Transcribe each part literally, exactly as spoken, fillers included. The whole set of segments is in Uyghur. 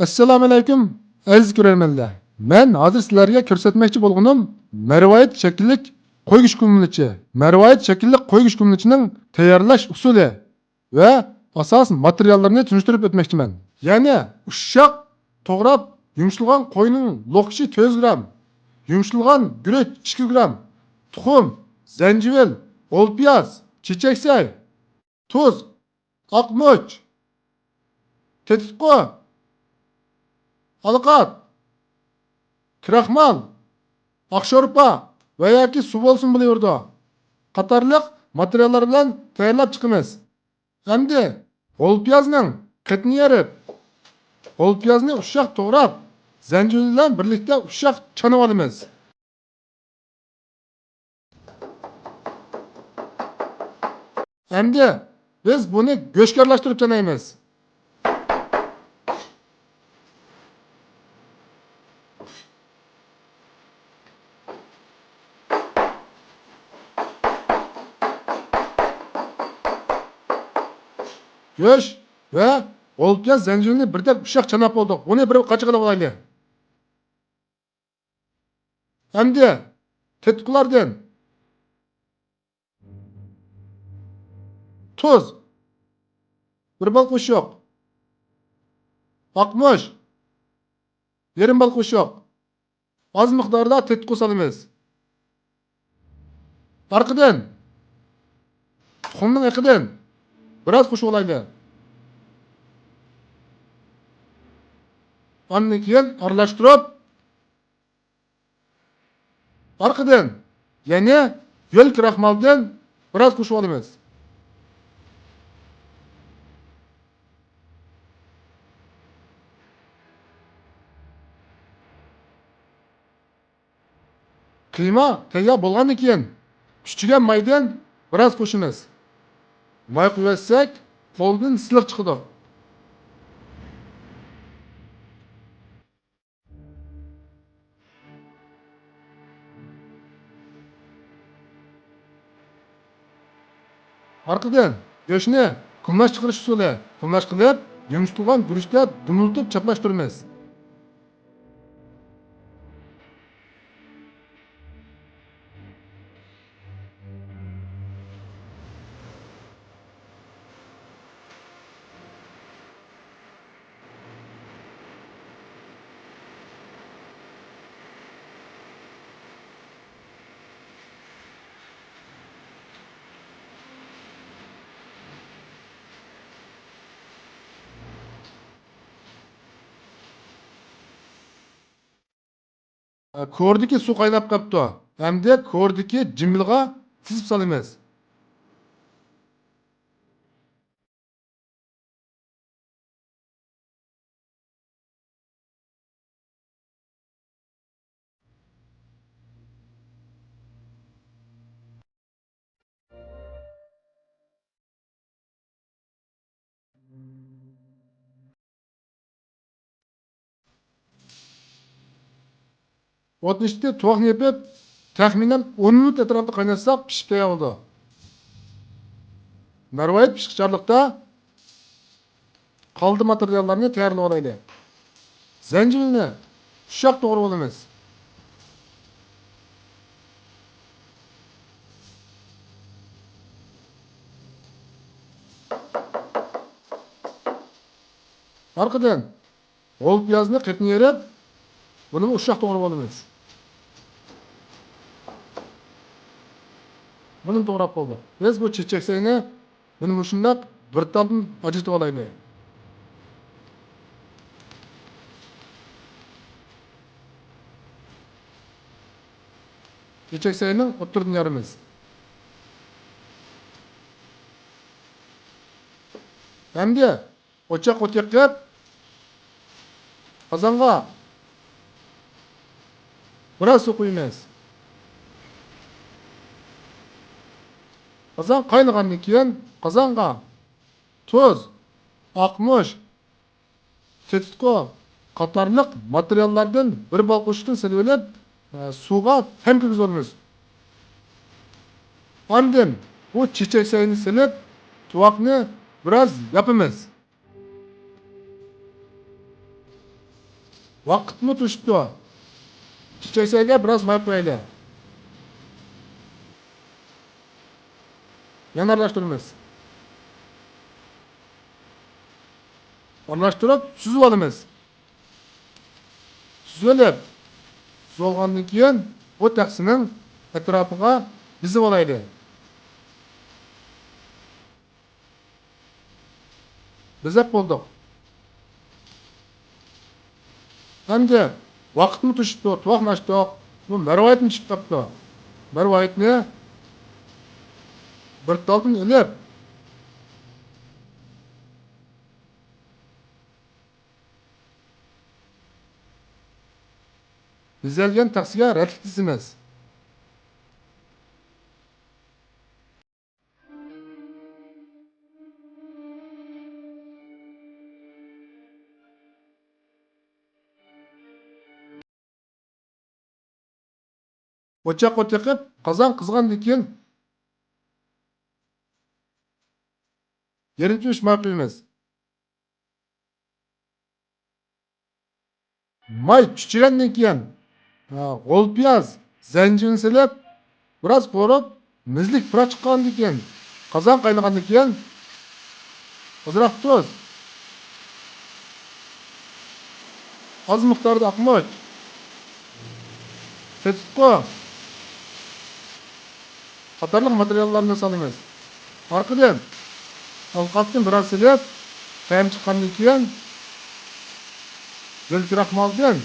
ئەسسالامۇئەلەيكۇم، ئەزىز كۆرەرمەنلەر. مەن ھازىر سىلەرگە كۆرسەتمەكچى بولغىنىم مەرۋايىت شەكىللىك قويۇش كۆمىلىچى. مەرۋايىت شەكىللىك قويۇش كۆمىلىچىنىڭ تەييارلاش ئۇسۇلى ۋە ئاساسىي ماتېرىياللىرىنى تونۇشتۇرۇپ ئۆتمەكچىمەن. يەنى ئۇششاق توغراپ يۇمشىتىلغان قوينىڭ لوقچىسى تۆت يۈز گرام، يۇمشىتىلغان گۈرۈچ ئىككى يۈز گرام، تۇخۇم، زەنجىۋىل، ھۆل پىياز، چېچەكسەي، تۇز، ئاق مۇچ، تېتىتقۇ، ئالىقات، كراخمال، ئاق شورپا ۋە ياكى سۇ بولسىمۇ بولۇۋېرىدۇ، قاتارلىق ماتېرىياللار بىلەن تەييارلاپ چىقىمىز. ئەمدى ھۆل پىيازنىڭ قېتىنى يېرىپ، ھۆل پىيازنى ئۇششاق توغراپ، زەنجىۋىل بىلەن بىرلىكتە ئۇششاق چانىۋالىمىز. ئەمدى بىز بۇنى گۆشكە ئارىلاشتۇرۇپ چانايمىز. گۆش ۋە ھۆل پىياز زەنجىۋىلنى بىردەك ئۇششاق چاناپ بولدۇق. بۇنى بىر قاچىغا ئېلىپ ئالايلى. ئەمدى تېتىتقۇلاردىن تۇز، بىر بال قوشۇق، ئاق مۇچ، يېرىم بال قوشۇق، ئاز مىقداردا تېتىتقۇ سالىمىز. ئارقىدىن تۇخۇمنىڭ ئېقىدىن بىراز قوشۇۋالايلى. ئاندىن كېيىن ئارىلاشتۇرۇپ، ئارقىدىن يەنە ھۆل كراخمالدىن بىراز قوشۇۋالىمىز. قىيما تەييار بولغاندىن كېيىن، چۈچۈگەن مايدىن بىراز قوشىمىز. ماي قۇيۇۋەتسەك، قولدىن سىلىق چىقىدۇ. ئارقىدىن گۆشنى كۇمىلاچ چىقىرىش ئۇسۇلى، كۇمىلاچ قىلىپ، يۇمشىتىلغان گۈرۈچتە دۈمۈلدۈپ چاپلاشتۇرىمىز. كورىدىكى سۇ قايناپ قاپتۇ. ئەمدى كورىدىكى جىمبىلغا تىزىپ سالىمىز. ئوتنىڭ ئۈستىدە تۇۋاقنى يېپىپ، تەخمىنەن ئون مىنۇت ئەتراپىدا قايناتساق، پىشىپ تەييار بولىدۇ. مەرۋايىت پىشقۇچارلىقتا قالدى ماتېرىياللارنى تەييارلىۋالايلى. زەنجىۋىلنى ئۇششاق توغرىۋالىمىز. ئارقىدىن ھۆل پىيازنى قېتىنى يېرىپ، بۇنىمۇ ئۇششاق توغرىۋالىمىز. بۇنى توغراپ بولدۇق. بىز بۇ چېچەكسەينى مانا مۇشۇنداق بىر تالدىن ئاجرىتىۋالايلى. چېچەكسەينىڭ ئوتتۇرىدىن يارىمىز. ئەمدى ئوچاق ئوت يېقىپ، قازانغا بىراز سۇ قۇيىمىز. قازان قاينىغاندىن كېيىن، قازانغا تۇز، ئاق مۇچ، تېتىتقۇ قاتارلىق ماتېرىياللاردىن بىر بال قوشۇقتىن سېلىۋېلىپ، ئە، سۇغا تەم كىرگۈزۈۋالىمىز. ئاندىن بۇ چېچەكسەينى سېلىپ، تۇۋاقنى بىراز ياپىمىز. ۋاقىتمۇ توشۇپتۇ. چېچەكچىگە بىراز ماي قۇيايلى. يەنە ئارىلاشتۇرىمىز. ئارىلاشتۇرۇپ سۈزۈۋالىمىز. سۈزۈۋېلىپ، سۈزۈۋالغاندىن كېيىن بۇ تەخسىنىڭ ئەتراپىغا بېزىۋالايلى. بېزەپ بولدۇق. ئەمدى ۋاقىتمۇ توشۇپتۇ، تۇۋاقنى ئاچتۇق. بۇ مەرۋايىتنى چىقىپ قاپتۇ. مەرۋايىتنى بىر تالدىن ئېلىپ، بېزەلگەن تەخسىگە رەتلىك تىزىمىز. ئوچاق ئوت يېقىپ، قازان قىزغاندىن كېيىن، يېرىم چۆمۈچ ماي قۇيىمىز. ماي چۈچۈرەندىن كېيىن، ھە، غول پىياز، زەنجىۋىل سېلىپ، بىراز قورۇپ، مۈزلۈك پۇراپ چىققاندىن كېيىن، قازان قاينىغاندىن كېيىن، ئازراق تۇز، ئاز مىقداردا ئاقمۇچ، تېتىتقۇ قاتارلىق ماتېرىياللارنى سالىمىز. ئارقىدىن ئالقاتتىن بىراز سېلىپ، قەينەپ چىققاندىن كېيىن، گۈل كراخمالدىن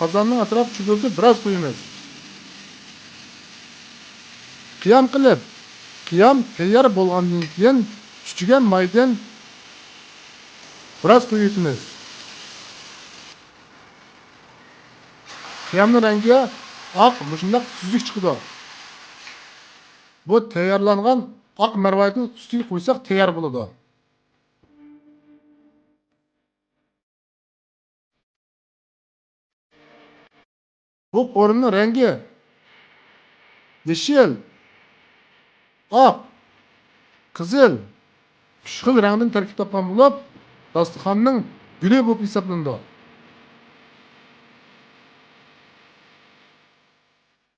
قازاننىڭ ئەتراپ چۈگۈلدۈرۈپ بىراز قۇيىمىز. قىيام قىلىپ، قىيام تەييار بولغاندىن كېيىن، چۈچۈگەن مايدىن بىراز قۇيۇۋېتىمىز. قىيامنىڭ رەڭگى ئاق، مۇشۇنداق تۈزۈك چىقىدۇ. بۇ تەييارلانغان ئاق مەرۋايىتنىڭ ئۈستىگە قۇيساق تەييار بولىدۇ. بۇ قورۇمىنىڭ رەڭگى يېشىل، ئاق، قىزىل، ئۈچ خىل رەڭدىن تەركىب تاپقان بولۇپ، داستىخاننىڭ گۈلى بولۇپ ھېسابلىنىدۇ.